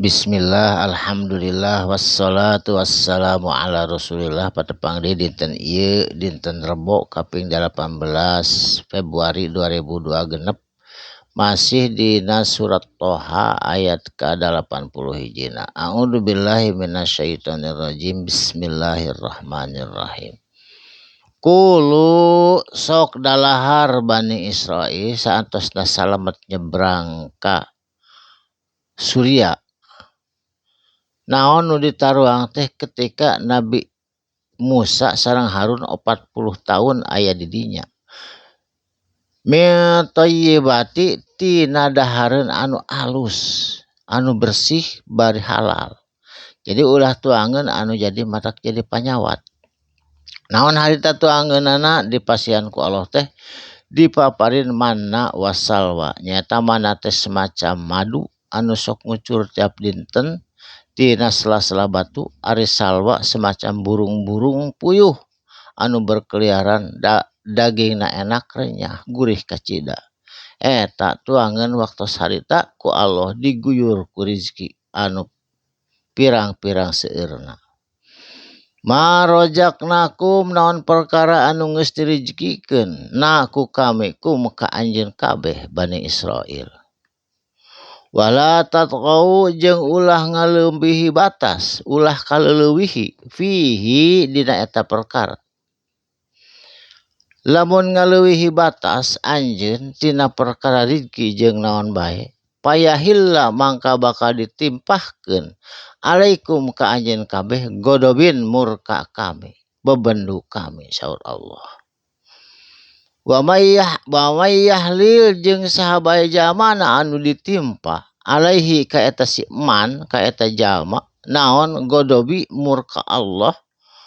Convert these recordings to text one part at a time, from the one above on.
Bismillah, alhamdulillah, wassalatu wassalamu ala rasulillah. Patepang deui dinten ieu, dinten Rebo kaping 18 Februari 2026, masih dina surat Toha ayat ka-80 hijina. A'udzu billahi minasyaitonirrajim. Bismillahirrahmanirrahim. Kulu sok dalahar Bani Israil saantosna salamet nyebrang ka Suria. Naon nu ditaruang teh ketika Nabi Musa sareng Harun 40 tahun aya di dinya. Min thayyibati tina dahareun anu alus, anu bersih bari halal. Jadi ulah tuangeun anu jadi matak jadi panyawat. Naon harita tuangeunana dipasihan ku Allah teh dipaparin manna wasalwa. Nyaeta manna teh semacam madu anu sok ngucur tiap dinten tina sela-sela batu, ari salwa semacam burung-burung puyuh anu berkeliaran dagingna enak renyah gurih kacida. Eta tuangeun waktos harita ku Allah diguyur ku rizki anu pirang-pirang seueurna. Ma rozaqnakum naon perkara anu geus dirijkikeun na ku kami kum ka anjeun kabeh Bani Israil. Wala tatghaw jeung ulah ngaleubihi batas, ulah kaleulewihi fihi dina eta perkara. Lamun ngaleuwihi batas anjeun tina perkara rizki jeung naon bae, payahilla mangka bakal ditimpahkeun alaikum ka anjeun kabeh godobin murka kami, bebendu kami saur Allah. Wa may yahlil jeung saha bae jalmana anu ditimpa alaihi ka eta si man ka eta jalma naon godobi murka Allah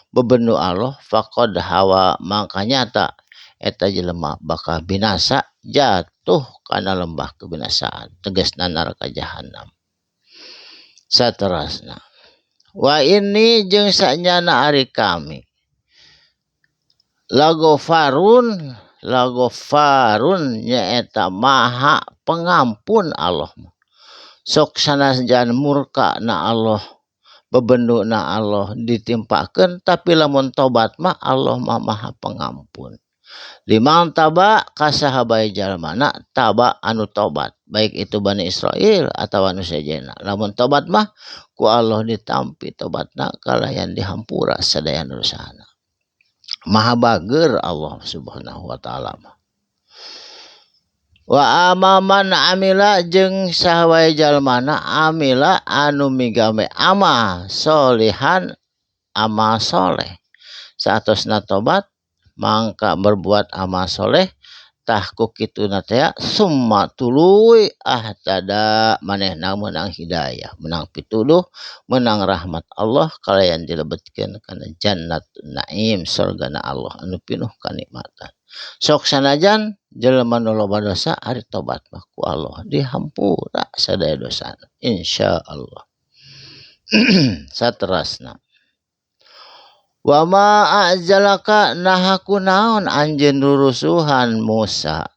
bebendu Allah faqad hawa mangka nyata eta jelema bakal binasa jatuh kana lembah kebinasaan tegasna neraka jahanam. Saterasna wa inni jeung sanyana ari kami lagofarun lagofarun nyaeta maha pengampun Allah. Sok sanajan murka na Allah bebendu na Allah ditimpakeun tapi lamun tobat mah Allah mah maha pengampun. Limang taba kasaha bae jalmana taba anu tobat baik itu Bani Israil atawa anu sejenna. Lamun tobat mah ku Allah ditampi tobatna kalayan dihampura sadaya dosana. Maha bager Allah Subhanahu wa taala. Wa amaman amila jeung saha wae jalmana amila anu migame amal solihan amal soleh. Saatosna tobat mangka berbuat amal soleh tah ku kituna teh summa tuluy ahtada manehna meunang hidayah, meunang pituduh, meunang rahmat Allah kalayan dilebetkeun kana jannat naim surgana Allah anu pinuh kanikmatan. Sok sanajan jelema nu loba dosa ari tobat mah ku Allah dihampura sadaya dosana insyaallah. Saterasna wa ma a'jalaka naha kunaon anjeun rurusuhan Musa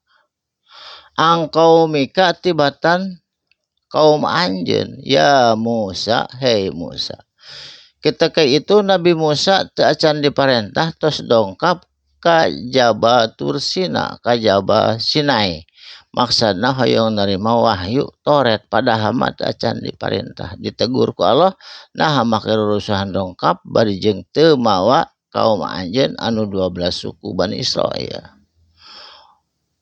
angkaumika tibatan kaum anjeun ya Musa hei Musa. Ketika itu Nabi Musa teu acan diparentah tos dongkap ka Jabal Tursina ka Jabal Sinai. Maksudna hoyong nerima wahyu Taurat padahal mah teu acan diparentah ditegur ku Allah naha make rurusuhan dongkap bari jeung teu mawa kaum anjeun anu 12 suku Bani Israil.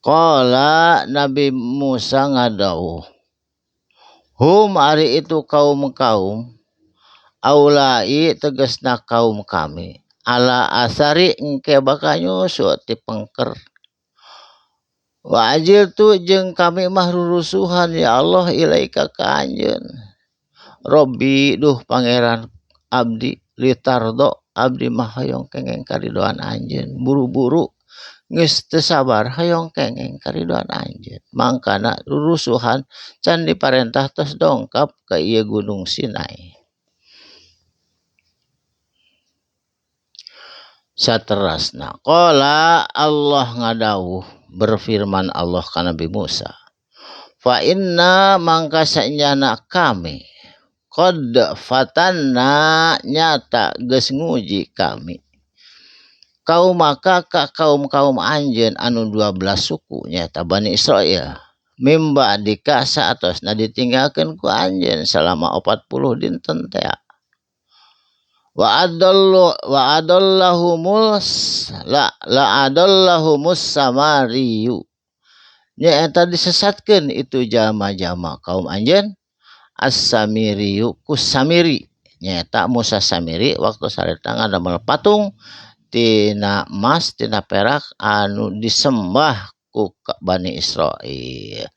Qala Nabi Musa ngadawuh hum ari itu kaum-kaum aulai tegasna kaum kami ala asari engke bakal nyusul ti pengker. Wa ajil tu jeung kami mah rurusuhan ya Allah ilaika ka anjeun. Robbi duh pangeran abdi litardo abdi mah hoyong kengeng karidoan anjeun buru-buru geus teu sabar hoyong kengeng karidoan anjeun. Mangkana rurusuhan can diparentah tos dongkap ka ieu gunung Sinai. Saterasna qala Allah ngadawuh berfirman Allah ka Nabi Musa fa inna mangka sanyana kami Qad fatanna nyata geus nguji kami kaum maka ka kaum-kaum anjeun anu 12 suku nyaeta Bani Israil mimba dika saatosna ditinggalkeun ku anjeun salama 40 dinten teh wa adallu wa adallahumus la la adallahumus samariyu nyaeta disesatkeun itu jalma-jalma kaum anjeun as-samiriyu ku samiri nyaeta Musa Samiri waktu sarita ngadamel patung tina emas tina perak anu disembah ku Bani Israil.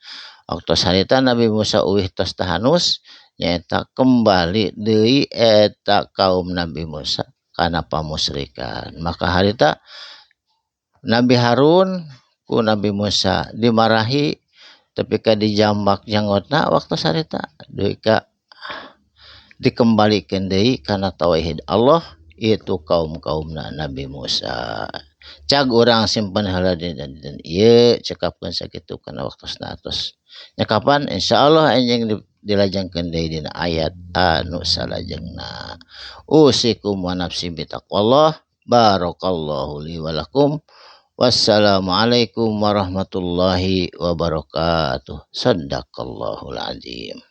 Waktu sarita Nabi Musa uwih tos tahanus nyaeta kembali deui eta kaum Nabi Musa kana pamusrikan. Maka harita Nabi Harun ku Nabi Musa dimarahi tapi ka dijambak janggotna waktu sarita deui ka dikembalikeun deui kana tauhid Allah itu kaum-kaumna Nabi Musa. Cag urang simpen heula dinten ieu cekapkeun sakitu kana waktosna atos. Nya kapan insyaallah anjing dilajengkeun deui dina ayat anu salajengna. Usikum wa nafsi bitaqwallah. Barakallahu li wa lakum. Wassalamualaikum warahmatullahi wabarakatuh. Sadaqallahul azim.